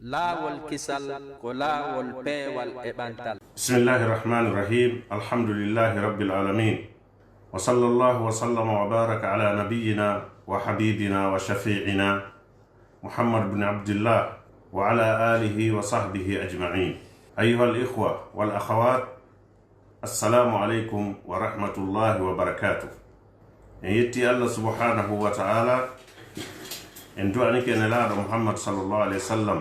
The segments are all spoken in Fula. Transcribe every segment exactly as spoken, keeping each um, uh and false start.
Laawol kisal ko laawol peewal e ɓantal. بسم الله الرحمن الرحيم. الحمد لله رب العالمين. وصلى الله وسلم وبارك على نبينا وحبيبنا وشفيعنا محمد بن عبد الله وعلى آله وصحبه أجمعين. أيها الإخوة والأخوات، السلام عليكم ورحمة الله وبركاته. En yetti Allah subhanahu wa ta'ala, en du'anike Nelaaɗo Muhammad sallallahu alayhi wa sallam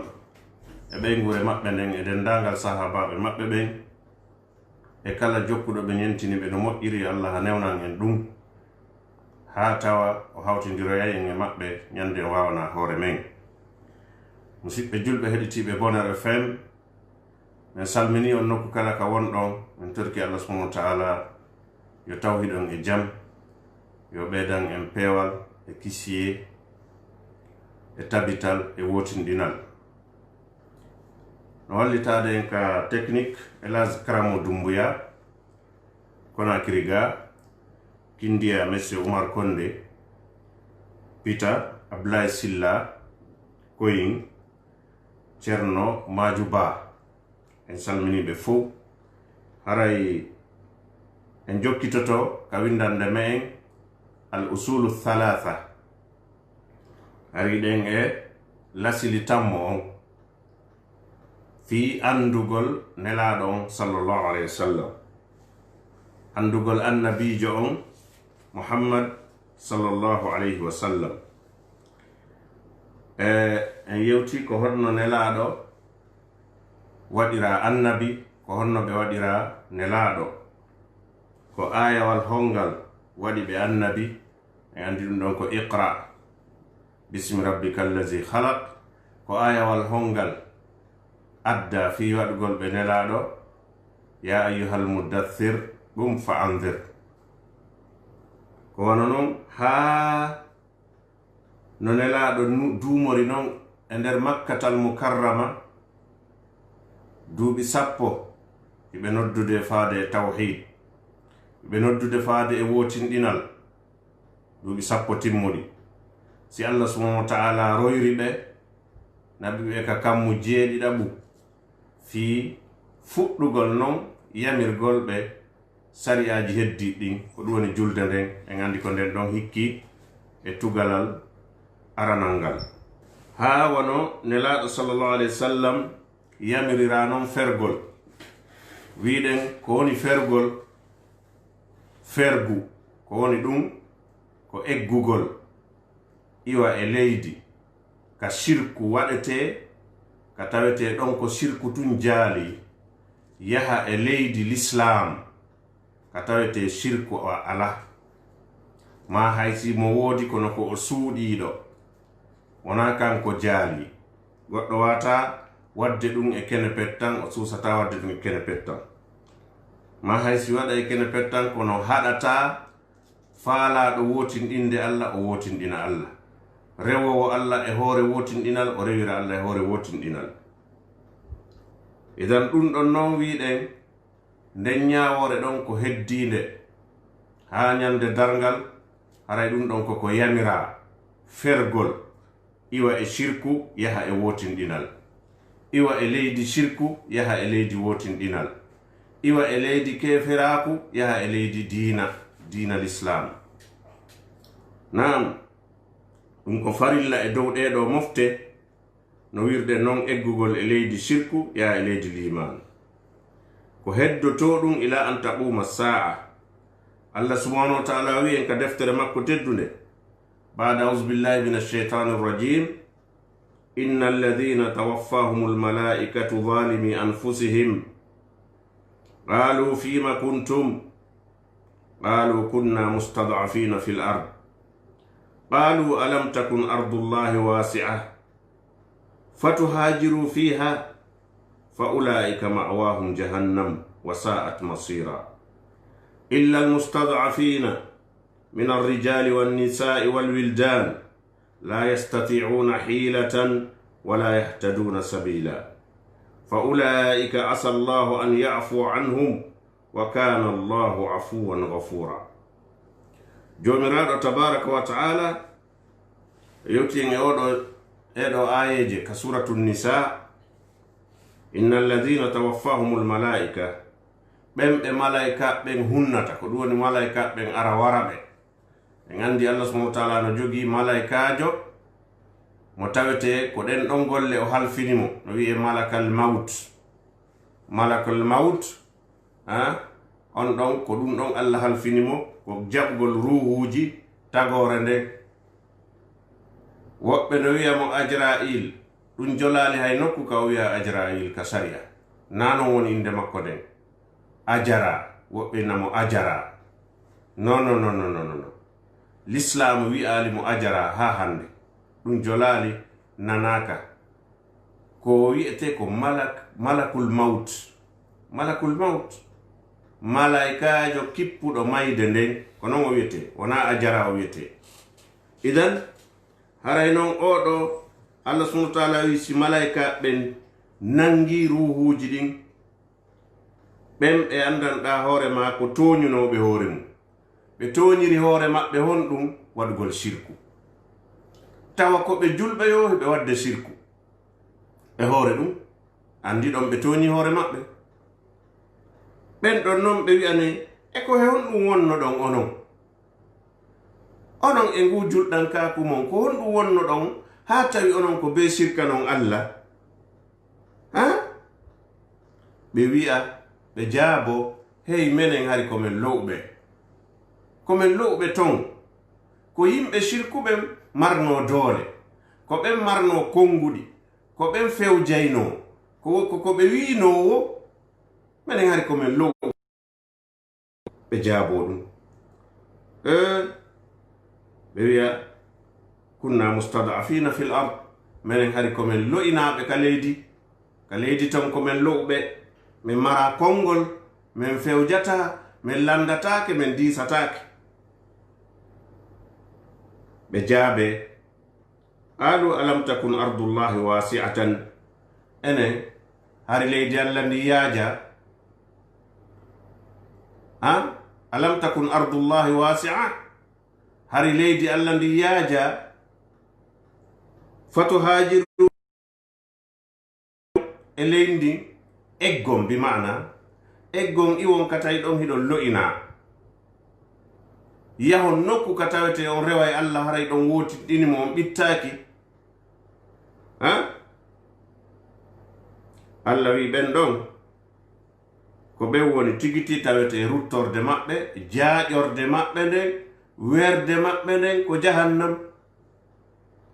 e ɓeynguure maɓɓe nden e denndaangal sahaabaaɓe maɓɓe ɓen e kala jokkuɗo ɓe ñentini ɓe no moƴƴiri. Allah ha newnan en ɗum haa tawa o hawtindiroyay en e maɓɓe ñande en waawana hoore men. Musiɓɓe julɓe heɗitiiɓe Boner F M, min salmini on nokku kala ka wonɗon, min torki Allah subhanahu wa ta'ala yo tawhiɗon e jam, yo ɓeydan en peewal e kisiyee e tabital e wootinɗinal. No wallitaade en ka technique, Elage Karamo Dumbuya, Conakry ga, Kindiya Monsieur Oumar Konde, Pita Ablaye Silla, Koyin, Cerno Maaju Ba. En salmini ɓe fow. Haray en jokkitoto ka winndannde me'en Al Usulu Thalatha. Ari ɗen e lasili tammo on fii anndugol Nelaaɗo on sallallahu alayhi wa sallam, anndugol Annabiijo on Muhammad sallallahu alayhi wa sallam. E en yewti ko honno Nelaaɗo waɗiraa Annabi, ko honno ɓe waɗiraa Nelaaɗo, ko aayawal honngal waɗi ɓe Annabi. En anndi ɗum ɗon ko Iqra bismi rabbika allazi khalaq. Ko aayawal honngal adda fii waɗugol ɓe Nelaaɗo, ya ayyuhal muddaththir, qum fa anzir. Ko wano non haa no Nelaaɗo nu-, duumori non e nder Makkatal Mukarrama, duuɓi sappo hiɓe noddude faade e tawhiid, hiɓe noddude faade e wootinɗinal, duuɓi sappo timmuɗi. Si Allah subhanahu wa ta'ala royri ɓe, naɓi ɓe ka kammu jeeɗiɗaɓu, fii fuɗɗugol non yamirgol ɓe sari'aaji heddiiɗi ɗin, ko ɗum woni julde nden. En anndi ko nden ɗon hikki e tugalal aranal ngal. Haa wano Nelaaɗo sallallahu alayhi wa sallam yamiriraa non fergol. Wi'ɗen ko woni fergol? Fergu, ko woni ɗum? Ko eggugol iwa e leydi ka sirku waɗetee, ka tawetee ɗon ko sirku tun jaali, yaha e leydi Lislaam ka tawetee sirku o alaa, maa hay si mo woodi kono ko o suuɗiiɗo, wonaa kanko jaali. Goɗɗo waawataa waɗde ɗum e kene pettan, o suusataa waɗde ɗum e kene pettan. Maa hay si waɗa e kene pettan, kono haɗataa faalaaɗo wootinɗinde Allah, o wootinɗina Allah. Rewoowo Allah e hoore wootinɗinal, o rewira Allah e hoore wootinɗinal. Idan ɗum ɗon non wi'ɗen, nden ñaawoore ɗon ko heddiinde haa ñande darngal, haray ɗum ɗon ko ko yamiraa, fergol, iwa e sirku, yaha e wootinɗinal. Iwa e leydi sirku, yaha e leydi wootinɗinal. Iwa e leydi keeferaaku, yaha e leydi diina, diina Lislaam. Naam, ɗum ko farilla e dow ɗee ɗoo mofte, no wi'irɗen non eggugol e leydi sirku, yaha e leydi liimaanu. Ko heddotoo ɗum ilaa an taquuma saa'a. Allah subhanahu wa ta'ala wi'i en ka deftere makko teddunde, بعد أعوذ بالله من الشيطان الرجيم. إن الذين توفاهم الملائكة ظالمي أنفسهم قالوا فيم كنتم قالوا كنا مستضعفين في الأرض قالوا ألم تكن أرض الله واسعة فتهاجروا فيها فأولئك مأواهم جهنم وساءت مصيرا إلا المستضعفين من الرجال والنساء والولدان لا يستطيعون حيلة ولا يهتدون سبيلا فأولئك عسى الله أن يعفو عنهم وكان الله عفوا غفورا. Joomiraaɗo tabaaraka wa ta'ala yewti en e oɗo, ɗee ɗoo aayeeje ka Suuratu Nisaa, Inna alladhina tawaffahumul malaika, ɓen ɓe malaika ɓen hunnata, ko ɗum woni malaika ɓen ara wara ɓe. En anndi Allah subhanahu wa ta'ala no jogii malaikaajo mo tawete ko ɗen ɗon golle o halfini mo, no wi'e malakal maut. Malakal maut, ha? On ɗon, ko ɗum ɗon Allah halfini mo, ko jaɓgol ruuhuuji tagoore nden. Woɓɓe no wi'a mo Ajra'il, ɗum jolaali hay nokku ka o wi'a Ajra'il ka sariya. Na non woni innde makko nden. Ajara, woɓɓe na mo Ajara. No, no, no, no, no, no, no. Lislaamu wi'aali mo Ajara haa hannde. Ɗum jolaali, nanaaka. Ko wi'etee ko malak-, malakul maut. Malakul maut. Malaikaajo kippuɗo mayde nden. Ko non o wi'etee. Wonaa Ajara o wi'etee. Idan, haray non oo ɗoo, Allah subhanahu wa ta'ala wi'i si malaika ɓen nangi ruuhuuji ɗin, ɓen ɓe anndanɗaa hoore maa ko tooñunooɓe hoore mum. Ɓe tooñiri hoore maɓɓe honɗum? Waɗugol sirku. Tawa ko ɓe julɓe yo hiɓe waɗde sirku. E hoore ɗum, anndi ɗon ɓe tooñi hoore maɓɓe. Ɓen ɗon non ɓe wi'anee, e ko e honɗum wonnoɗon onon? Onon e nguu julɗankaaku mon, ko honɗum wonnoɗon haa tawi onon ko bee sirkanon Allah? Ha? Ɓe wi'a, ɓe jaabo, hey, menen hari ko men lo'uɓe. Ko men lo'uɓe ton. Ko yimɓe sirku ɓen marnoo doole. Ko ɓen marnoo konnguɗi. Ko ɓen fewjaynoo. Ko, ko, ko ɓe wi'inoo wo, menen hari ko men lo'uɓe. Ɓe jaaboo ɗum. Eh, ɓe wi'a, "Kunna mustad'afina fil ard." Menen hari ko men lo'inaaɓe ka leydi. Ka leydi ton ko men lo'uɓe. Men maraa konngol, men fewjataa, men lanndataake, men diisataake. Ɓe jaabee, "Qalu alam takun ardullahi wasi'atan." Enen, hari leydi Allah ndi yaaja? Ha? Alam takun ardullahi wasi'a? Hari leydi Allah ndi yaaja? Fatuhajiru e leydi ndin, eggon, bi ma'ana, eggon iwon ka tawi ɗon hiɗon lo'inaa. Yahon nokku ka tawete on reway Allah, haray ɗon wootinɗini mo, on ɓittaaki. Ha? Allah wi'i ɓen ɗon, ko ɓen woni tigiti tawete ruttorde maɓɓe, jaaƴorde maɓɓe nden, werde maɓɓe nden ko jahannam.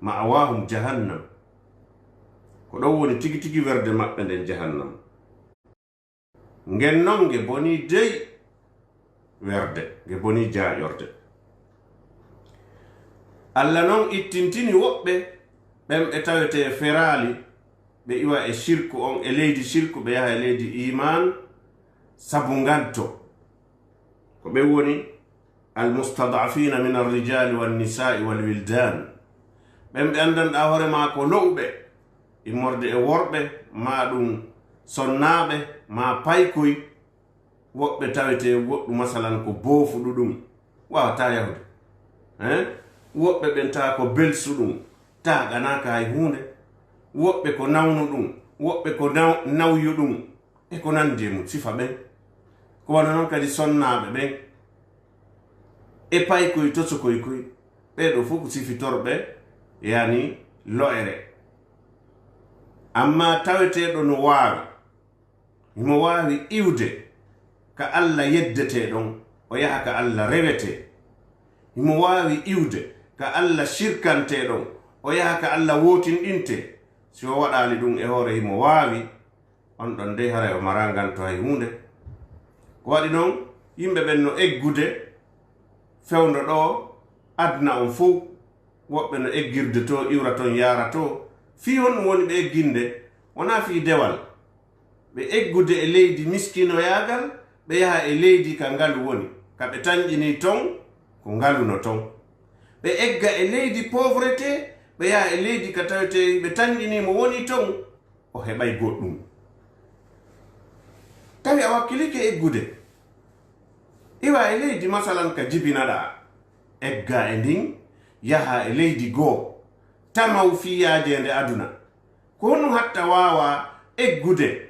Ma'awahum jahannam. Ko ɗon woni tigi tigi werde maɓɓe nden jahannam. Ngen non nge bonii dey werde, nge bonii jaaƴorde. Allah non ittintini woɓɓe, ɓen ɓe tawetee feraali, ɓe iwa e sirku on, e leydi sirku, ɓe yaha e leydi iimaan, sabu nganto. Ko ɓen woni almustad'afina min arrijali wannisa'i walwildan. Ɓen ɓe anndanɗaa hoore maa ko lo'uɓe, immorde e worɓe, maa ɗum sonnaaɓe, maa paykoy, woɓɓe tawetee goɗɗum, masalan, ko boofuɗo ɗum, waawataa yahude. Hein? Woɓɓe ɓen tawa ko belsu ɗum, taaɗanaaka hay huunde. Woɓɓe ko nawnu ɗum, woɓɓe ko naw-, nawyu ɗum, e ko nanndi e mum, sifa ɓen. Ko wano non kadi sonnaaɓe ɓen, e paykoy tosokoy koy, ɓee ɗoo fof ko sifitorɓe, yani, lo'ere. Ammaa taweteeɗo no waawi, himo waawi iwde ka Alla yeddetee ɗon, o yaha ka Alla rewetee. Himo waawi iwde ka Alla sirkantee ɗon, o yaha ka Alla wootinɗintee. Si o waɗaali ɗum e hoore, himo waawi, on ɗon dey haray o maraa nganto hay huunde. Ko waɗi non, yimɓe ɓen no eggude fewndo ɗoo aduna on fow. Woɓɓe no eggirde to, iwra ton, yaara to. Fii honɗum woni ɓe egginde? Wonaa fii dewal. Ɓe eggude e leydi miskinoyaagal, ɓe yaha e leydi ka ngalu woni, ka ɓe tanƴinii ton, ko ngalu no ton. Ɓe egga e leydi pauvreté, ɓe yaha e leydi ka tawetee ɓe tanƴinii mo woni ton, o heɓay goɗɗum. Tawi a wakkilike eggude. Iwa e leydi, masalan, ka jibinaɗaa, egga e ndin, yaha e leydi goo, tamaw fii yaajeende aduna. Ko honɗum hatta waawaa eggude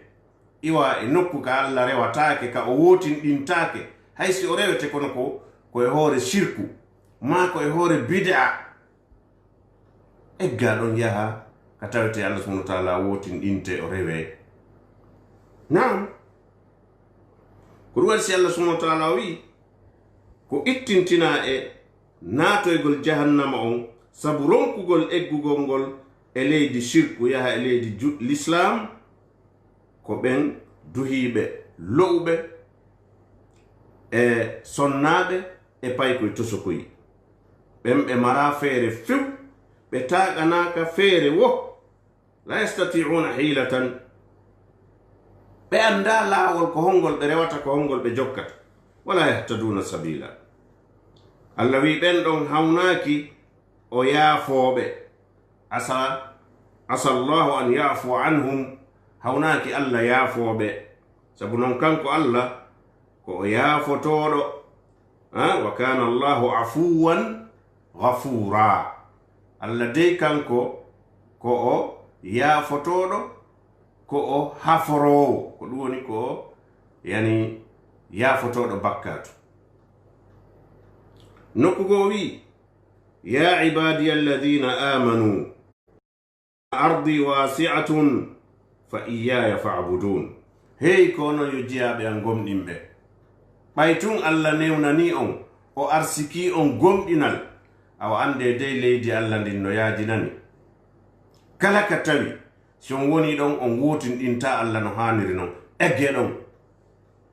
iwa e nokku ka Alla rewataake, ka o wootinɗintaake, hay si o rewete kono ko, ko e hoore sirku, maa ko e hoore bid'a. Egga ɗon yaha ka tawete Alla subhanahu wa ta'ala wootinɗinte o rewe. Naam. Ko ɗum waɗi si Alla subhanahu wa ta'ala o wi'i, ko ittintinaa e naatoygol jahannama on sabu ronkugol eggugol ngol e leydi sirku yaha e leydi ju-, lislaam, ko ɓen duhiiɓe, lo'uɓe, e sonnaaɓe, e paykoy tosokoy. Ɓen ɓe maraa feere few, ɓe taaƴanaaka feere wo. La yastati'una hilatan. Ɓe anndaa laawol ko honngol ɓe rewata, ko honngol ɓe jokkata. Wala yahtaduuna sabiila. Alla wi'i ɓen ɗon hawnaaki o yaafooɓe. Asa, asa Allahu an ya'fu anhum. Hawnaaki Alla yaafooɓe. Sabu non kanko Alla ko o yaafotooɗo. Ha? Wa kana Allahu afuwan ghafuura. Alla dey kanko ko o yaafotooɗo, ko o haforoowo. Ko ɗum woni ko o, yani, yaafotooɗo bakkaatu. Nokku goo o wi'i, "Ya ibadiya alladhina amanu, ardi wasi'atun fa iyyaya fa'budun." Hey ko onon yo jiyaaɓe an gomɗinɓe, ɓay tun Alla newnanii on, o arsikii on gomɗinal, awa anndee dey leydi Alla ndin no yaajinani. Kala ka tawi si on wonii ɗon, on wootinɗintaa Alla no haaniri non, eggee ɗon.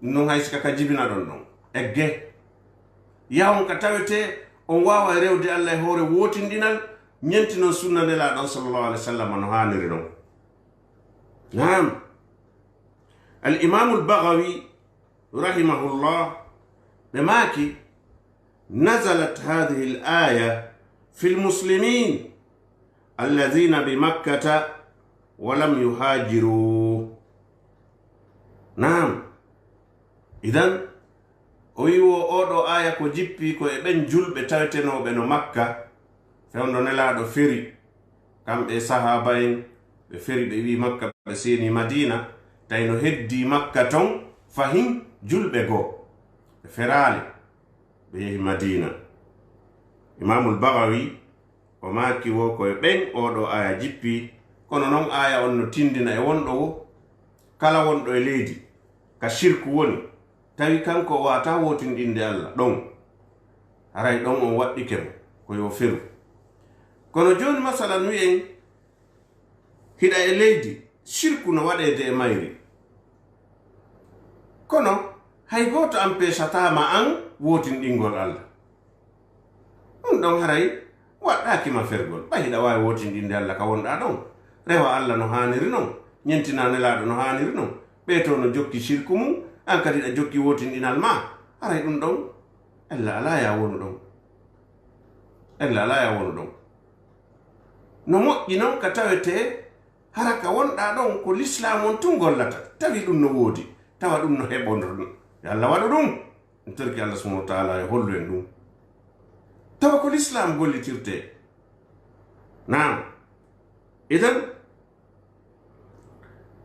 Ɗum non hay sika ka jibina ɗon ɗon. Egge. Yahon ka tawetee on waaway rewde Alla e hoore wootinɗinal, ñenti non sunna Nelaaɗo on sallallahu alaihi wasallam no haaniri non. Naam. Al Imaamul Bagawi rahimahullah, ɓe maaki, "Nazalat hadhihi al-aya fi al-muslimin alladhina bi Makkata wa lam yuhajiru." Naam. Idan, o wi'i wo oo ɗoo aaya ko jippii ko e ɓen julɓe tawetenooɓe no Makka, fewndo Nelaaɗo feri, kamɓe e sahaaba en, ɓe feri, ɓe wi'i Makka, ɓe seeni Madiina, tawi no heddii Makka ton fahin julɓe goo. Ɓe feraali, ɓe yehi Madiina. Imaamul Bagawi, o maaki wo ko e ɓen oo ɗoo aaya jippii, kono non aaya on no tindina e wonɗo wo, kala wonɗo e leydi ka sirku woni, tawi kanko o waawataa wootinɗinde Alla ɗon, haray ɗon on waɗɗike mo ko yo feru. Kono jooni, masalan, wi'en hiɗa e leydi, sirku no waɗeede e mayri. Kono hay gooto ampeesataa ma an wootinɗingol Alla. Ɗum ɗon haray waɗɗaaki ma fergol. Ɓay hiɗa waawi wootinɗinde Alla ka wonɗaa ɗon, rewa Alla no haaniri non, ñentinaa Nelaaɗo no haaniri non, ɓee to no jokki sirku mum, an kadi hiɗa jokki wootinɗinal maa. Haray ɗum ɗon, ella alaa yaa wonu ɗon. Ella alaa yaa wonu ɗon. No moƴƴi non ka tawetee hara ka wonɗaa ɗon ko lislaam on tun gollata, tawi ɗum no woodi, tawa ɗum no heɓondoo. Yo Alla waɗu ɗum. En torki Alla subhanahu wa ta'ala yo hollu en ɗum. Tawa ko lislaam gollitirtee. Naam. Idan,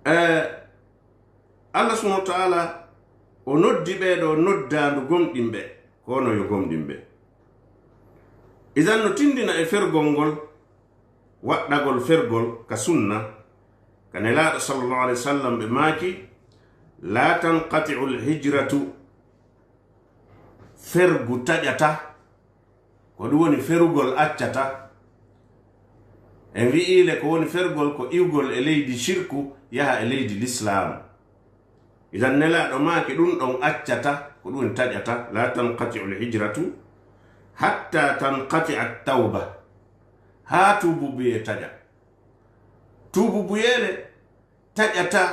eh, Alla subhanahu wa ta'ala o noddi ɓee ɗoo noddaandu gomɗinɓe, ko onon yo gomɗinɓe. Idan no tindina e fergol ngol, waɗɗagol fergol ka sunna, ka Nelaaɗo sallallahu alaihi wasallam ɓe maaki, "La tanqati'u al-hijratu." Fergu taƴata. Ko ɗum woni ferugol accata. En wi'ii le ko woni fergol ko iwgol e leydi sirku yaha e leydi lislaam. Idan Nelaaɗo maaki ɗum ɗon accata, ko ɗum woni taƴata, "La tanqati'u al-hijratu hatta tanqati'a at-tawba." Haa tuubu buyee taƴa. Tuubu buyee le taƴata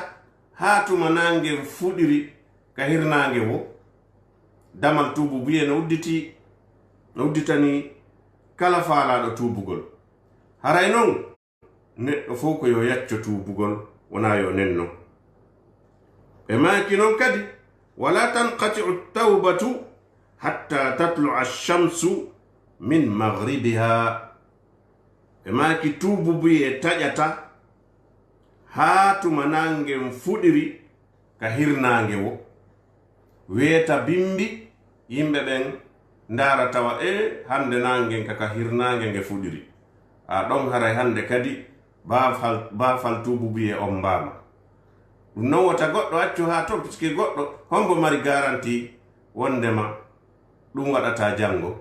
haa tuma naange fuɗiri ka hirnaange wo. Damal tuubu buyee no udditi, no udditani kala faalaaɗo tuubugol. Haray non, neɗɗo fow ko yo yacco tuubugol, wonaa yo nenno. Ɓe maaki non kadi, "Wala tanqati'u tawbatu hatta tatlu'a ash-shamsu min maghribiha." Ɓe maaki tuubu buyee taƴata haa tuma naangen fuɗiri ka hirnaange wo, weeta bimbi, yimɓe ɓen ndaara tawa, e hannde naange ngen ka, ka hirnaange nge fuɗiri. A ɗon haray hannde kadi baafal, baafal tuubu biyee on mbaama. Ɗum non wota goɗɗo accu haa ton, puisque goɗɗo hombo mari garanti wondema ɗum waɗata janngo,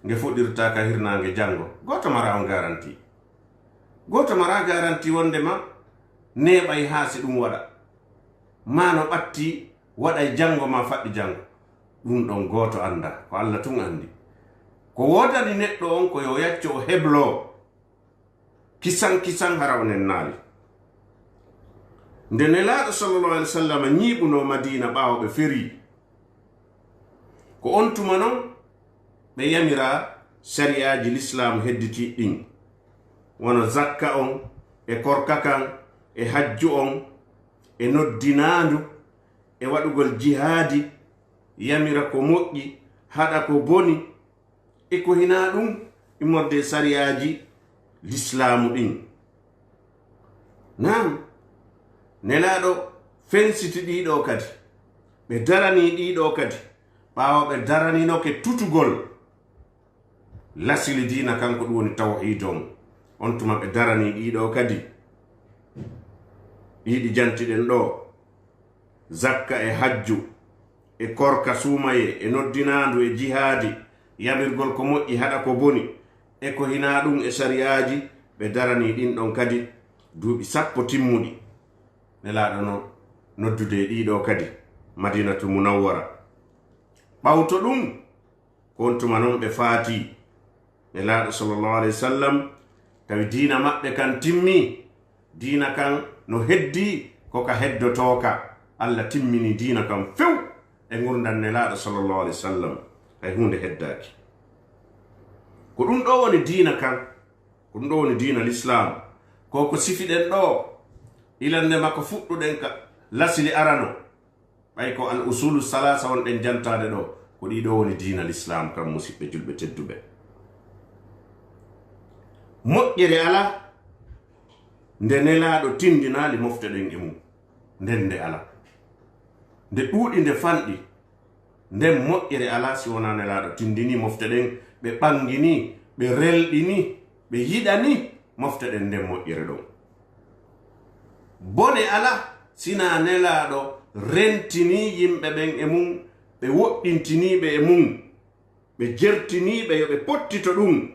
nge fuɗirta ka hirnaange janngo. Gooto mara on garanti. Gooto mara garanti wondema neeɓay haa si ɗum waɗa. Maa no ɓatti waɗay janngo maa faɗɗi janngo. Ɗum ɗon gooto annda, ko Alla tun anndi. Ko woodani neɗɗo on ko yo yaccu o hebloo. Kisan kisan hara o nennaali. Nde Nelaaɗo sallallahu alaihi wasallam ñiiɓunoo Madiina ɓaawo ɓe ferii, ko on tuma non ɓe yamira sariyaaji Lislaamu hedditiiɗi ɗin, wano zakka on, e korka kan, e hajju on, e noddinaandu, e waɗugol jihaadi, yamira ko moƴƴi, haɗa ko boni, e ko hinaa ɗum immorde e sariyaaji Lislaamu ɗin. Naam, Nelaaɗo fensiti ɗiɗo kadi, ɓe daranii ɗiɗo kadi, ɓaawo ɓe daraninoke tutugol lasili diina kan, ko ɗum woni tawhiid on. On tuma ɓe daranii ɗiɗo kadi, ɗiɗi jantiɗen ɗo, zakka e hajju, e korka suumayee, e noddinaandu, e jihaadi, yamirgol ko moƴƴi, haɗa ko boni, e ko hinaa ɗum e sariyaaji, ɓe daranii ɗin ɗon kadi duuɓi sappo timmuɗi. Nelaaɗo no noddude e ɗiɗo kadi Madinatul Munawwara. Ɓawto ɗum, ko on tuma non ɓe faati Nelaaɗo sallallahu alaihi wasallam, tawi diina maɓɓe kan timmi. Diina kan no heddi ko ka heddotooka. Alla timmini diina kan few e ngurndan Nelaaɗo sallallahu alaihi wasallam. Hay huunde heddaaki. Ko ɗum ɗo woni diina kan, ko ɗum ɗo woni diina Lislaam. Ko ko sifiɗen ɗo, ilande makko fuɗɗuɗen ka lasili arano. Ɓay ko al usulu salasa wonɗen jantaade ɗo, ko ɗiɗo woni diina Lislaam kan, musiɓɓe julɓe tedduɓe. Moƴƴere alaa nde Nelaaɗo tindinaali mofte ɗen e mum. Nden nde alaa. Nde ɗuuɗi, nde fanɗi, nden moƴƴere alaa si wonaa Nelaaɗo tindini mofte ɗen, ɓe ɓangini, ɓe relɗini, ɓe yiɗani mofte ɗen nden moƴƴere ɗon. Bone alaa, sinaa Nelaaɗo rentini yimɓe ɓen e mum, ɓe woɗɗintini ɓe e mum, ɓe jertini ɓe yo ɓe pottito ɗum.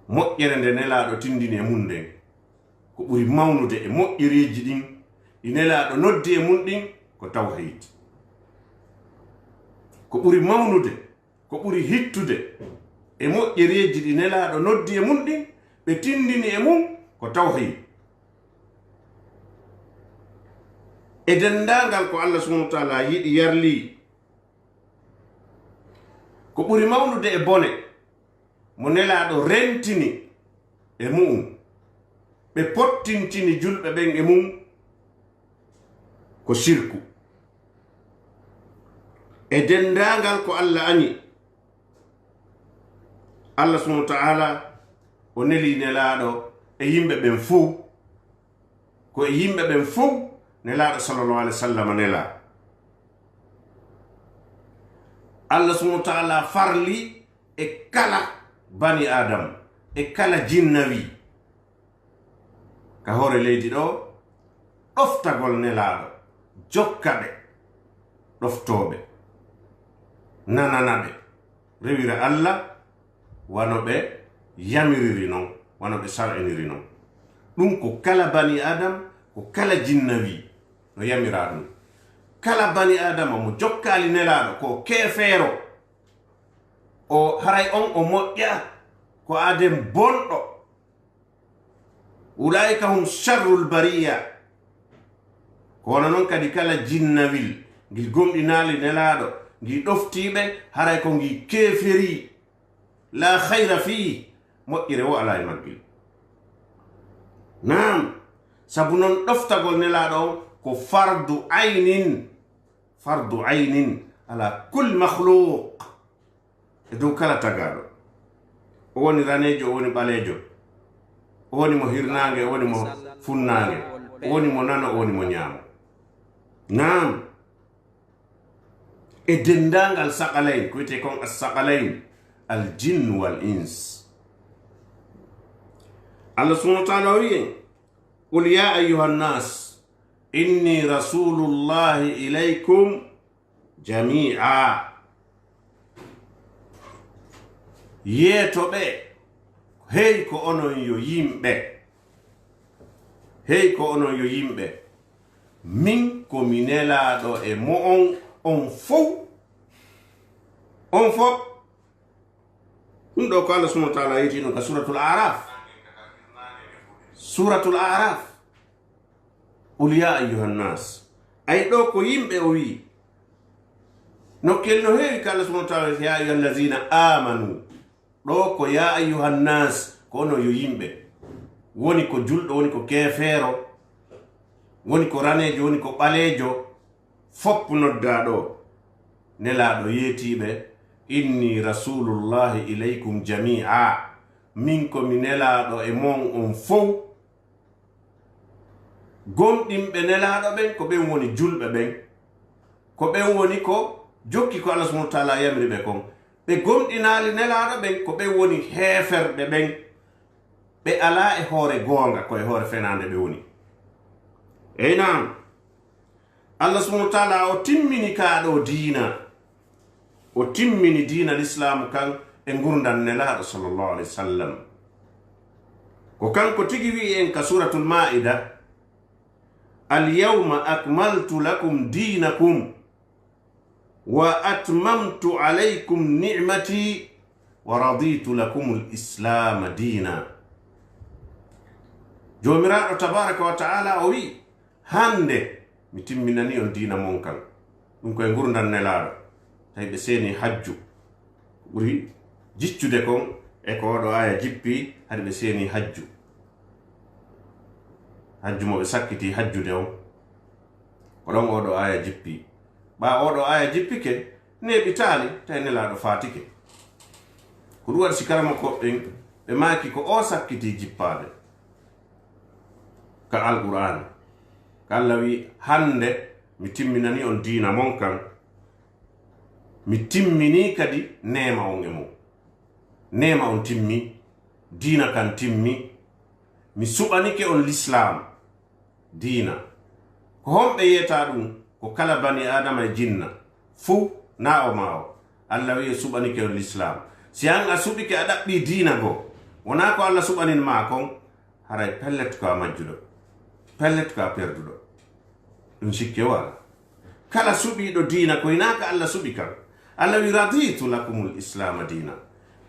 Moƴƴere nde Nelaaɗo tindini e mum nden, ko ɓuri mawnude e moƴƴereeji ɗin ɗi Nelaaɗo noddi e mum ɗin, ko tawhiid. Ko ɓuri mawnude, ko ɓuri hittude e moƴƴereeji ɗi Nelaaɗo noddi e mum ɗin, ɓe tindini e mum, ko tawhiid. E denndaangal ko Alla subhaanahu wa ta'aalaa yiɗi, yarli, ko ɓuri mawnude e bone mo Nelaaɗo rentini e mu'un, ɓe pottintini julɓe ɓen e mum, ko sirku. E denndaangal ko Alla añi, Alla subhaanahu wa ta'aalaa o neli Nelaaɗo e yimɓe ɓen fow. Ko e yimɓe ɓen fow Nelaaɗo sallallahu alaihi wasallam nelaa. Alla subhaanahu wa ta'aalaa farli e kala bani Aadama, e kala jinnawi ka hoore leydi ɗo, ɗoftagol Nelaaɗo, jokka ɓe, ɗoftoo ɓe, nanana ɓe, rewira Alla wano ɓe yamiriri non, wano ɓe sar'iniri non. Ɗum ko kala bani Aadama, ko kala jinnawi no yamiraa ɗum. Kala bani Aadama mo jokkaali Nelaaɗo, ko o keefeero, o haray on o moƴƴaa, ko aaden bonɗo. Ulaa'ika hum sharrul bariya. Ko wano non kadi kala jinnawil ngil gomɗinaali Nelaaɗo, ngii ɗoftii ɓe, haray ko ngii keeferii. La khayra fii, moƴƴere wo alaa e maggil. Naam, sabu non ɗoftagol Nelaaɗo on ko fardu aynin, fardu aynin ala kulli makhluq, e dow kala tagaaɗo. O woni raneejo, o woni ɓaleejo, o woni mo hirnaange, o woni mo funnaange. woni mo nano, woni mo ñaamo. Naam. E denndaangal saqalayn, ko wiyetee kon as-saqalayn, al jinn wal ins. Allah subhanahu wa taala o wi'i en, "Qul ya ayyuhan nas, inni rasulullahi ilaykum jami'a." Yeeto ɓe, hey ko onon yo yimɓe, hey ko onon yo yimɓe, min ko mi nelaaɗo e mo'on, on fow, on fow. Ɗum ɗo ko Allah subhanahu wa taala yeeti ɗum ka suratul Araf. Suratul Araf. "Qul ya ayyuhan nas." Ay, ɗo ko yimɓe o wi'i. Nokkel no heewi ka Allah subhanahu wa taala, "Ya ayyuhal lazina amanu." Ɗo ko "ya ayyuhan nas," ko onon yo yimɓe. Woni ko julɗo, woni ko keefeero, woni ko raneejo, woni ko ɓaleejo, fof noddaa ɗo. Nelaaɗo yeetiiɓe, "Inni rasulullahi ilaykum jami'a." Min ko mi nelaaɗo e mon on fow. Gomɗinɓe nelaaɗo ɓen, ko ɓen woni julɓe ɓen. Ko ɓen woni ko jokki ko Allah subhanahu wa taala yamiri ɓe kon. Ɓe gomɗinaali nelaaɗo ɓen, ko ɓen woni heeferɓe ɓen. Ɓe alaa e hoore goonga, ko e hoore fenaande ɓe woni. Ey naam. Allah subhanahu wa taala o timmini kaa ɗo diina. O timmini diina Lislaamu kan e ngurndan nelaaɗo sallallahu alayhi wa sallam. Ko kanko tigi wi'i en ka Suuratul Maa'ida, "Al yawma akmaltu lakum diinakum wa atmamtu alaykum ni'mati wa raditu lakumul islaama diina." Joomiraaɗo tabaaraka wa taala o wi'i, "Hannde mi timminani on diina mon kan." Ɗum koye ngurndan nelaaɗo. Tawi ɓe seeni hajju. Ko ɓuri jiccude kon e ko oɗo aaya jippi, hari ɓe seeni hajju. Hajju mo ɓe sakkiti hajjude on. Ko ɗon oɗo aaya jippi. Ɓaa oɗo aaya jippike, neeɓitaali, tawi nelaaɗo faatike. Ko ɗum waɗi si karamokooɓe ɓen, ɓe maaki ko o sakkiti jippaade ka Alqur'aana. Ka Allah wi'i, "Hannde mi timminani on diina mon kan, mi timmini kadi neema on e mum." Neema on timmi, diina kan timmi, mi suɓanike on Lislaam. Diina. Ko honɓe yeeta ɗum? Ko kala bani Aadama e jinna fuu, na o ma o. Allah wi'i, suɓanike on Lislaam. Si an a suɓike, a ɗaɓɓii diina goo, wonaa ko Allah suɓanin maa kon, haray pellet ko a majjuɗo. Pellet ko a perduɗo. Ɗum sikke wala. Kala suɓiiɗo diina, ko hinaa ka Allah suɓi kan. Allah wi'i, "Raditu lakumul islaama diina."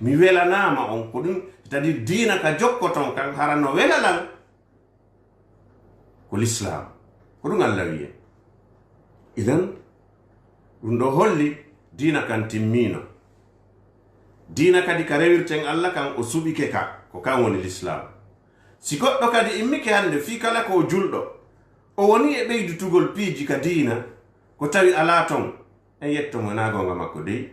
Mi welanaama on, ko ɗum, c'est-à-dire diina ka jokkoton kan, hara no wela lan. Ko Lislaam. Ko ɗum Allah wi'i. Idan, ɗum ɗo holli diina kan timmiino. Diina kadi ka rewirten Allah kan, o suɓike ka, ko kan woni Lislaam. Si goɗɗo kadi immike hannde fii kala ko o julɗo, o woni e ɓeydutugol piiji ka diina, ko tawi alaa ton, en yetto mo, naa goonga makko dey.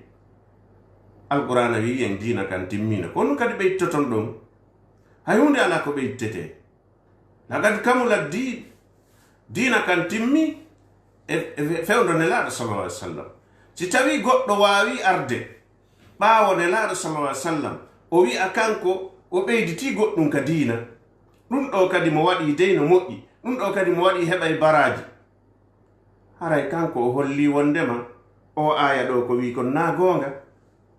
Alqur'aana wi'i en diina kan timmiino. Ko ɗum kadi ɓeydtoton ɗon. Hay huunde alaa ko ɓeydtetee. Laqad kamulat diin. Diina kan timmi e, e fe-, fewndo Nelaaɗo sallallahu alaihi wasallam. Si tawii goɗɗo waawii arde ɓaawo Nelaaɗo sallallahu alaihi wasallam, o wi'a kanko o ɓeyditii goɗɗum ka diina, ɗum ɗo kadi mo waɗii dey no moƴƴi, ɗum ɗo kadi mo waɗii heɓay baraaji. Haray kanko o hollii wondema oo aaya ɗoo ko wi'i kon naa goonga.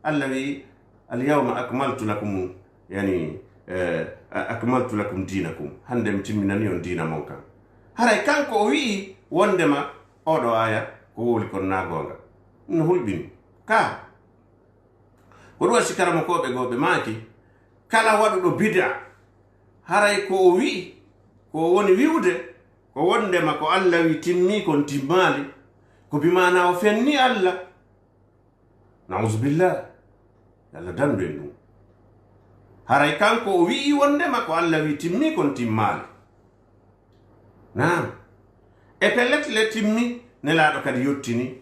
Allah wi'i, "Al yawma akmaltu lakum," yani, eh, a-, "akmaltu lakum dinakum." Hannde mi timminani on diina mon kan. Haray kanko o wi'i wondema oo ɗoo aaya ko wowli kon naa goonga. No hulɓini. Ka. Ko ɗum waɗi si karamokooɓe goo ɓe maaki, kala waɗuɗo bid'a, haray ko o wi'i, ko o woni wi'ude, ko wondema ko Allah wi'i timmii kon timmaali, ko bi maanaa o fenni Allah. Na'uzubillah. Yo Allah dandu en ɗum. Haray kanko o wi'i wondema ko Allah wi'i timmii kon timmaali. Naam. E pellet le timmi, Nelaaɗo kadi yottini.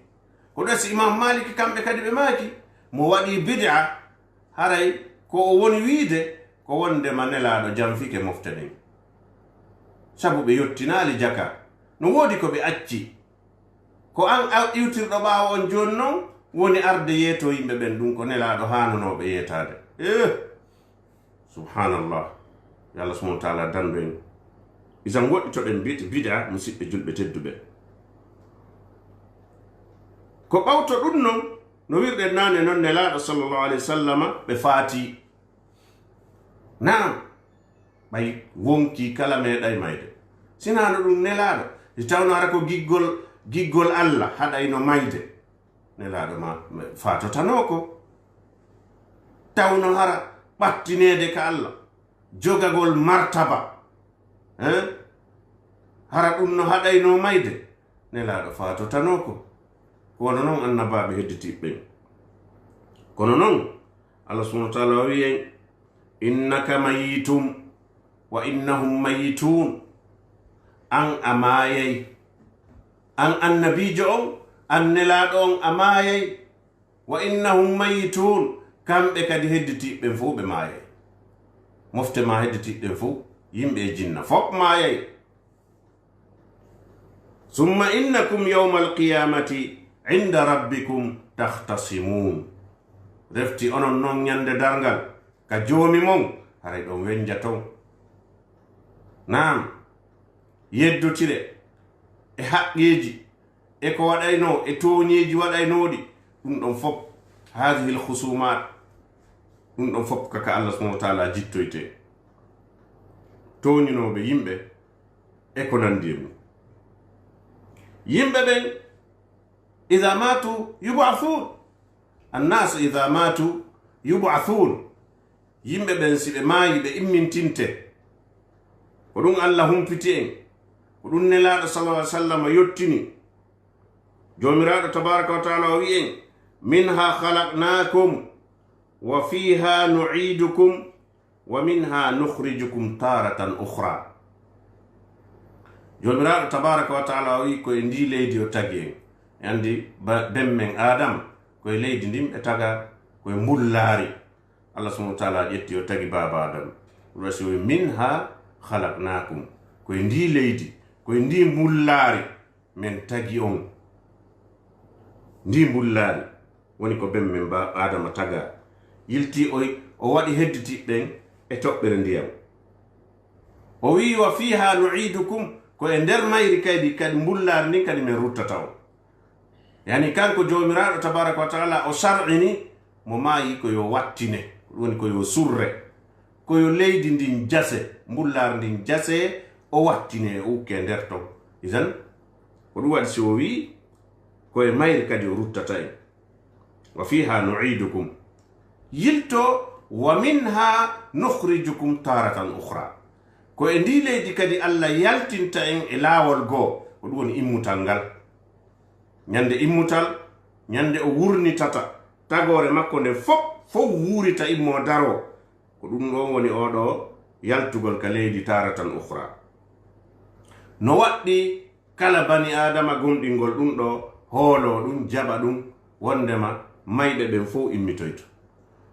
Ko ɗum si Imam Maliki kamɓe kadi ɓe maaki, mo waɗi bid'a, haray ko o woni wi'ude ko wondema Nelaaɗo janfike mofte ɗen. Sabu ɓe yottinaali jaka. No woodi ko ɓe acci. Ko an a-, iwtirɗo ɓaawo on jooni non woni arde yeeto yimɓe ɓen, ɗum ko Nelaaɗo haananooɓe yeetaade. Eh, subhanallah. Yo Allah subhanahu wa taala dandu en. Isan woɗɗitoɗen bid-, bid'a, musiɓɓe julɓe tedduɓe. Ko ɓawto ɗum non, no wirɗen naane non, Nelaaɗo sallallahu alayhi wa sallama ɓe faati. Naam, ɓay wonkii kala meeɗay mayde. Sinaano ɗum Nelaaɗo, si tawno hara ko giggol, giggol Allah haɗayno mayde, Nelaaɗo ma, ma faatotanoo ko. Tawno hara ɓattineede ka Allah, jogagol martaba, eh? Hara ɗum no haɗayno mayde, Nelaaɗo faatotanoo ko. Ko wano non annabaaɓe hedditiiɓe ɓen. Kono non, Allah subhanahu wa taala o wi'i en, "Innaka mayitum, wa innahum mayitun." An a maayay. An annabiijo on, an Nelaaɗo on a maayay. "Wa innahum mayitun." Kamɓe kadi hedditiiɓe ɓen fow ɓe maayay. Mofte ma hedditiiɓe ɓen fow, yimɓe e jinna, fow maayay. "Summa innakum yawmal qiyamati inda rabbikum takhtasimun." Refti onon non ñande darngal ka Joomi mon, haray ɗon wenja ton. Naam, yeddotire e haqqeeji e ko waɗaynoo e tooñeeji waɗaynooɗi, ɗum ɗon fof, hadihil husumat, ɗum ɗon fof kaka Allah subhanahu wa taala jittoyte. Tooñinooɓe yimɓe e ko nandi e mum. Yimɓe ɓen, idha matu yub'athun. Annasu idha matu yub'athun. Yimɓe ɓen, si ɓe maayi, ɓe immintinte. Ko ɗum Allah humpiti en. Ko ɗum Nelaaɗo sallallahu alaihi wasallam yottini. Joomiraaɗo tabaraka wa taala o wi'i en, "Minha khalaqnakum wa fiha nu'idukum wa minha nukhrijukum taratan ukhra." Joomiraaɗo tabaraka wa taala o wi'i, ko e ndi leydi o tagi en. En andi ba-, ben men Adam, ko e leydi ndin ɓe taga, ko e mbullaari. Allah subhanahu wa taala ƴetti o tagi baaba Adam. Ɗum waɗi si o wi'i, "Minha khalaqnakum." Ko e ndi leydi, ko e ndi mbullaari men tagi on. Ndi mbullaari woni ko ben men ba Adama taga. Yilti o, o waɗi hedditi ɓen e toɓɓere ndiyam. O wi'i, "Wa fiha nu'idukum," ko e nder mayri kadi, kadi mbullaari ndin kadi men ruttata on. Yani kanko Joomiraaɗo tabaraka wa taala o sar'ini mo maayi ko yo wattine, ko ɗum woni ko yo surre, ko yo leydi ndin jase, mbullaari ndin jase, o wattine e ukke nder ton. Idan, ko ɗum waɗi si o wi'i, ko e mayri kadi o ruttata en. "Wa fiha nu'idukum." Yilto, "Wa minha nukhrijukum taratan ukhra." Ko e ndi leydi kadi Allah yaltinta en e laawol goo, ko ɗum woni immutal ngal. Ñande immutal, ñande o wurnitata tagoore makko nden fof, fof wuurita immoo daroo. Ko ɗum ɗon woni oo ɗoo yaltugol ka leydi taratan ukhra. No waɗɗi kala bani Aadama gomɗingol ɗum ɗoo, hooloo ɗum, jaɓa ɗum, wondema mayɓe ɓen fof immitoyto.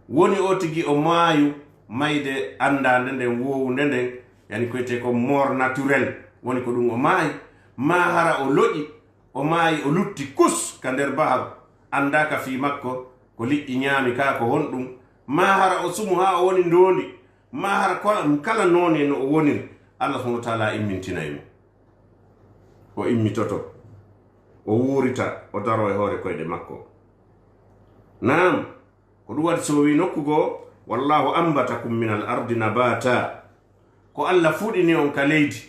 Woni oo tigi o maayu, mayde anndaande nden, woowunde nden, yani ko wiyetee ko mort naturel, woni ko ɗum o maayi, maa hara o loƴi, o maayi, o lutti kus ka nder baharu, anndaaka fii makko, ko liƴƴi ñaami kaa ko honɗum, maa hara o sumu haa o woni ndoondi, maa hara kala, kala noone no o woniri, Allah subhanahu wa taala immintinay mo. O immitoto, o wuurita, o daroo e hoore koyɗe makko. Naam, ko ɗum waɗi so o wi'i nokku goo, "Wallahu ambatakum minal ardi nabata." Ko Allah fuɗini on ka leydi,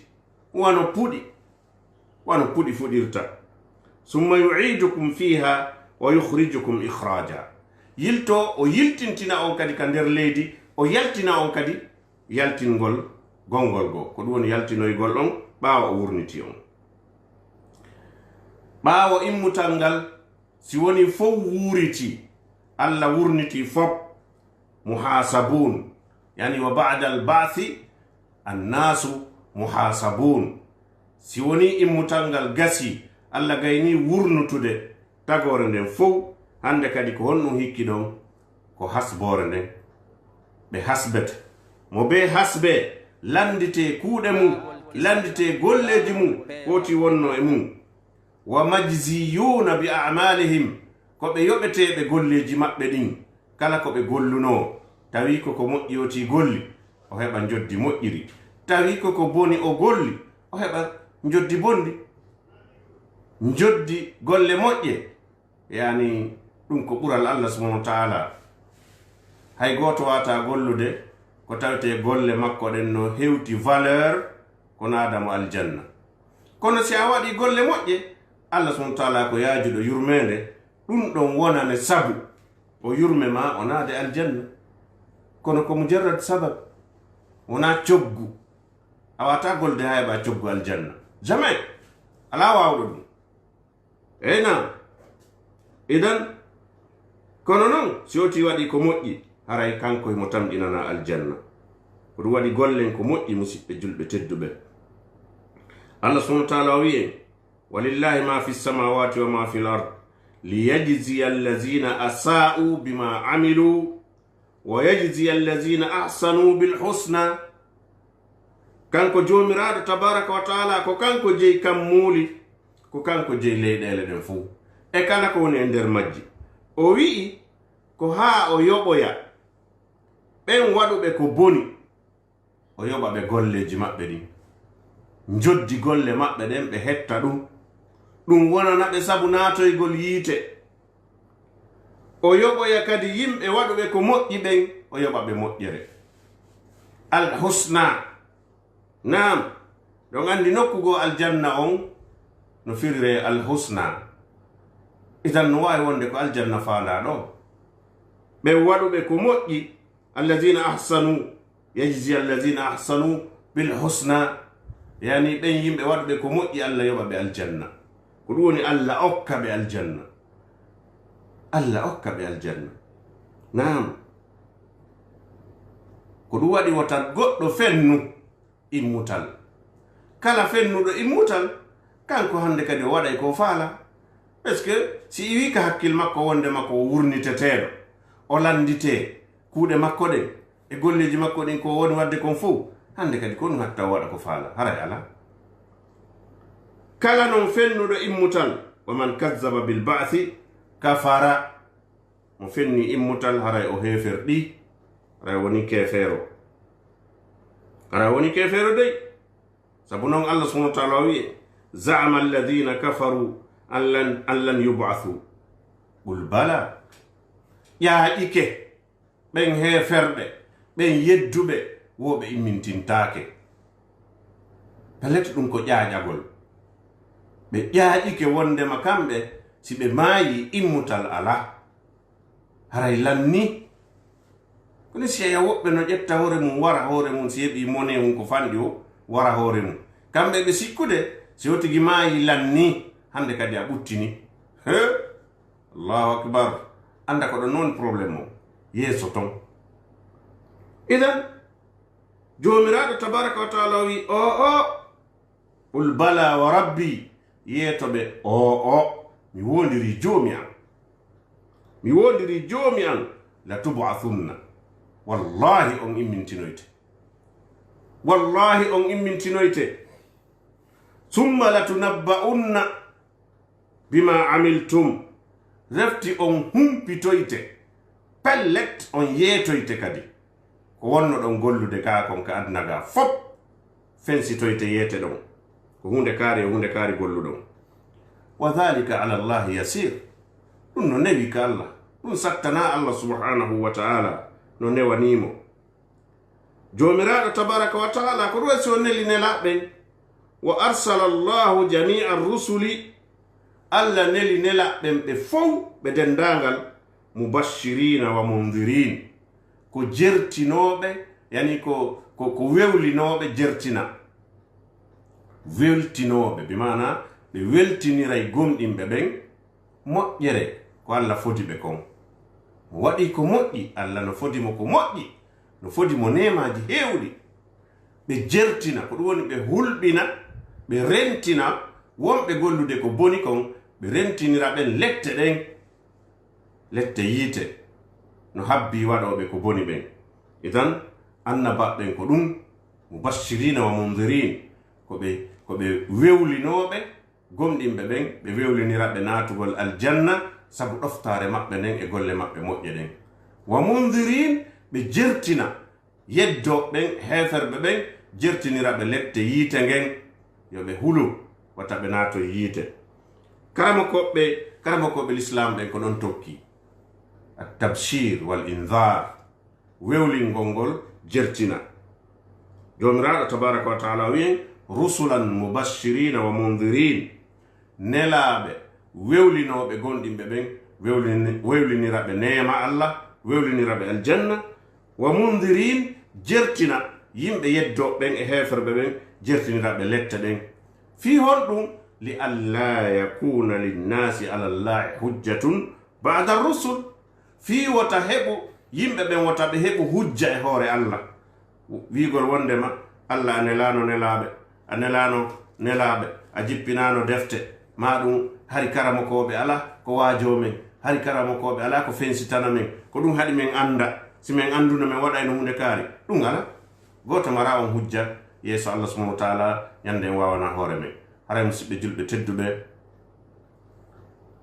wano puɗi, wano puɗi fuɗirta. "Summa yu'idukum fiha wa yukhrijukum ikhraja." Yilto, o yiltintina on kadi ka nder leydi, o yaltina on kadi yaltingol gongol goo. Ko ɗum woni yaltinoygol on ɓaawo o wurniti on. Ɓaawo immutal ngal, si woni fow wuuriti, Allah wurniti fow, muhasabun, yani wa ba'dal ba'thi annasu muhasabun. Si woni immutal ngal gasi, Allah gayni wurnutude tagoore nden fow, hande kadi ko honɗum hikki ɗon? Ko hasboore nden. Ɓe hasbete. Mo bee hasbee, lannditee kuuɗe mum. Lannditee golleeji mum, foti wonno e mum. Wa majziyuuna bi a'maalihim, ko ɓe yoɓeteeɓe golleeji maɓɓe ɗin, kala ko ɓe gollunoo. Tawi ko ko moƴƴi oti golli, o heɓa njoddi moƴƴiri. Tawi ko ko boni o golli, o heɓa njoddi bonndi. Njoddi golle moƴƴe, yani, ɗum ko ɓural Allah subhanahu wa ta'ala. Hay gooto waata gollude ko tawetee golle makko ɗen no hewti valeur ko naada mo aljanna. Kono si a waɗi golle moƴƴe, Allah subhanahu wa ta'ala ko yaajuɗo yurmeende, ɗum ɗon wonane sabu o yurme ma o naade aljanna. Kono ko mujarrad sabab, wonaa coggu. A waata golde hay ba coggu aljanna. Jamais. Alaa waawɗo ɗum. Eey naam. Idan, kono non, si oti waɗi ko moƴƴi, haray kanko himo tamƴinana aljanna. Ko ɗum waɗi gollen ko moƴƴi, musiɓɓe julɓe tedduɓe. Allah subhanahu wa ta'ala o wi'i en, "Walillahi ma fi samawati wa ma fil ard, liyajziya allazina asa'u bima amilu, wa yajziya allazina ahsanu bil husna." Kanko Joomiraaɗo tabaraka wa ta'ala, ko kanko jeyi kammuuli, ko kanko jeyi leyɗeele ɗen fow, e kala ko woni e nder majji. O wi'i, ko haa o yoɓoya ɓen waɗuɓe ko boni, o yoɓa ɓe golleeji maɓɓe ɗin. Njoddi golle maɓɓe ɗen, ɓe hetta ɗum. Ɗum wonana ɓe sabu naatoygol yiite. O yoɓoya kadi yimɓe waɗuɓe ko moƴƴi ɓen, o yoɓa ɓe moƴƴere. Al husna. Naam, ɗon anndi nokku goo aljanna on no firire al husna. Idan no waawi wonde ko aljanna faandaa ɗo. Ɓe waɗuɓe ko moƴƴi, allazina ahsanu, yajzi allazina ahsanu bil husna. Yani ɓen yimɓe waɗuɓe ko moƴƴi, Allah yoɓa ɓe aljanna. Ko ɗum woni Allah okka ɓe aljanna. Allah okka ɓe aljanna. Naam. Ko ɗum waɗi wota goɗɗo fennu immutal. Kala fennuɗo immutal, kanko hannde kadi o waɗay ko faala. Parce que si iwi ka hakkil makko wonde makko o wurniteteeɗo, o lannditee kuuɗe makko ɗen, e golleeji makko ɗin ko woni waɗde kon fow, hannde kadi ko ɗum hatta o waɗa ko faala, haray alaa. Kala non fennuɗo immutal, wa man kazzaba bil ba'thi kafara. Mo fenni immutal, haray o heeferɗi, haray woni keefeero. Haray woni keefeero dey. Sabu non Allah subhanahu wa ta'ala o wi'i, "Za'ama alladhina kafaru an lan, an lan yub'athu." Qul bala. Ƴaaƴike ɓen heeferɓe, ɓen yedduɓe, wo ɓe immintintaake. Pellet ɗum ko ƴaaƴagol. Ɓe ƴaaƴike wondema kamɓe, si ɓe maayi, immutal alaa. Haray lanni. Kono si a woɓɓe no ƴetta hoore mum, wara hoore mum, si heɓi mone mum ko fanɗi o, wara hoore mum. Kamɓe ɓe sikkude, si o tigi maayi lanni, hannde kadi a ɓuttini. He? Allahu akbar. Annda ko ɗon non problème o. Yeeso ton. Idan, Joomiraaɗo tabaraka wa taala o wi, "O, o, qul bala wa rabbi, yeeto ɓe, o, o, mi woondiri Joomi an. Mi woondiri Joomi an, la tub'athunna. Wallahi on immintinoyte. Wallahi on immintinoyte. Summa la tunabba'unna bima amiltum, refti on humpitoyte, pellet on yeetoyte kadi. Ko wonnoɗon gollude kaa kon ka aduna gaa fop, fensitoyte yeete ɗon. Ko huunde kaari e huunde kaari golluɗon. Wa dhalika ala Allahi yasir. Ɗum no newi ka Allah. Ɗum sattanaa Allah subhanahu wa ta'ala. No newanii mo. Joomiraaɗo tabaraka wa taala ko ɗum si o neli nelaaɓe ɓen. Wa arsala Allahu jami'a rusuli, Allah neli nelaaɓe ɓen ɓe fow, ɓe denndaangal, mubashshirina wa mundhirin, ko jertinooɓe, yani ko, ko, ko wewlinooɓe jertina. Weltinooɓe, bi maana ɓe weltiniray gomɗinɓe ɓen, moƴƴere ko Allah fodi ɓe kon. Mo waɗi ko moƴƴi, Allah no fodi mo ko moƴƴi, no fodi mo neemaaji heewɗi. Ɓe jertina, ko ɗum woni ɓe hulɓina, ɓe rentina wonɓe gollude ko boni kon, ɓe rentinira ɓen lette ɗen, lette yiite, no habbii waɗooɓe ko boni ɓen. Idan, annabaaɓe ɓen ko ɗum, mubashshirina wa mundhirin, Ko ɓe, ko ɓe wewlinooɓe gomɗinɓe ɓen, ɓe wewlinira ɓe naatugol aljanna sabu ɗoftaare maɓɓe nden e golle maɓɓe moƴƴe ɗen. Wa mundirin, ɓe jertina yeddooɓe ɓen, heeferɓe ɓen, jertinira ɓe lette yiite ngen, yo ɓe hulu, wata ɓe naatoy yiite. Karamokooɓe, karamokooɓe lislaam ɓen ko ɗon tokki. At-tabshir wal inzar, wewlingol ngol jertina. Joomiraaɗo tabaaraka wa taala wi'en, "Rusulan mubashirina wa mundirin." Nelaaɓe wewlinooɓe gomɗinɓe ɓen, wewlini-, wewlinira ɓe neema Allah, wewlinira ɓe aljanna, wa mundirin, jertina yimɓe yeddooɓe ɓen e heeferɓe ɓen, jertinira ɓe lette ɗen. Fii honɗum? "Li alla yakuna linnaasi ala Allahi hujjatun ba'da rusul." Fii wota heɓu, yimɓe ɓen wota ɓe heɓu hujja e hoore Allah. Wiigol wondema Allah a nelaano nelaaɓe, a nelaano nelaaɓe, a jippinaano defte, maa ɗum hari karamokooɓe alaa ko waajoo men, hari karamokooɓe alaa ko fensitana men, ko ɗum haɗi men annda, si men annduno men waɗayno huunde kaari, ɗum alaa. Gooto maraa on hujja yeeso Allah subhanahu wa taala, ñande en waawanaa hoore men. Haray musidɓe julɓe tedduɓe,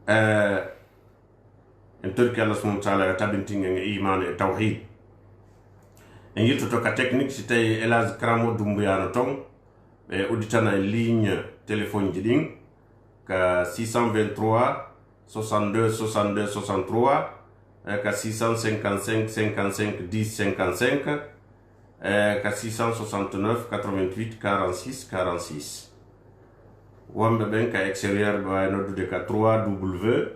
eh, en torki Allah subhanahu wa taala yo tabintin en e imaanu e tawhid. En yiltoto ka technique, si tawi Elage Karamo Dumbuyaano ton, ɓe udditana en ligne téléphone ji ɗin ka six cent vingt-trois, soixante-deux, soixante-deux, soixante-trois, eh, ka six cent cinquante-cinq, cinquante-cinq, dix, cinquante-cinq, eh, ka six cent soixante-neuf, quatre-vingt-huit, quarante-six, quarante-six. Wonɓe ɓen ka extérieur ɓe waawi noddude ka trois W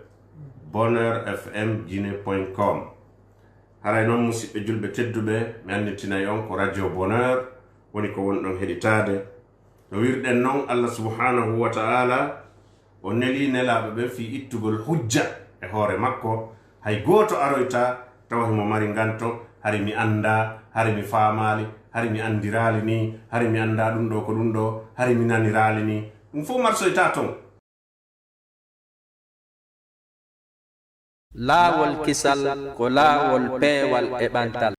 bonheur F M guinée point com. Haray non, musidɓe julɓe tedduɓe, mi annitinay on ko Radio Bonheur woni ko wonɗon heɗitaade. No wirɗen non, Allah subhanahu wa ta'ala o nelii nelaaɓe ɓen fii ittugol hujja e hoore makko. Hay gooto aroyta tawa himo mari nganto, hari mi anndaa, hari mi faamaali, hari mi anndiraali nii, hari mi anndaa ɗum ɗoo ko ɗum ɗoo, hari mi naniraali nii. Ɗum fof marsoyta ton. Laawol kisal ko laawol peewal e ɓantal.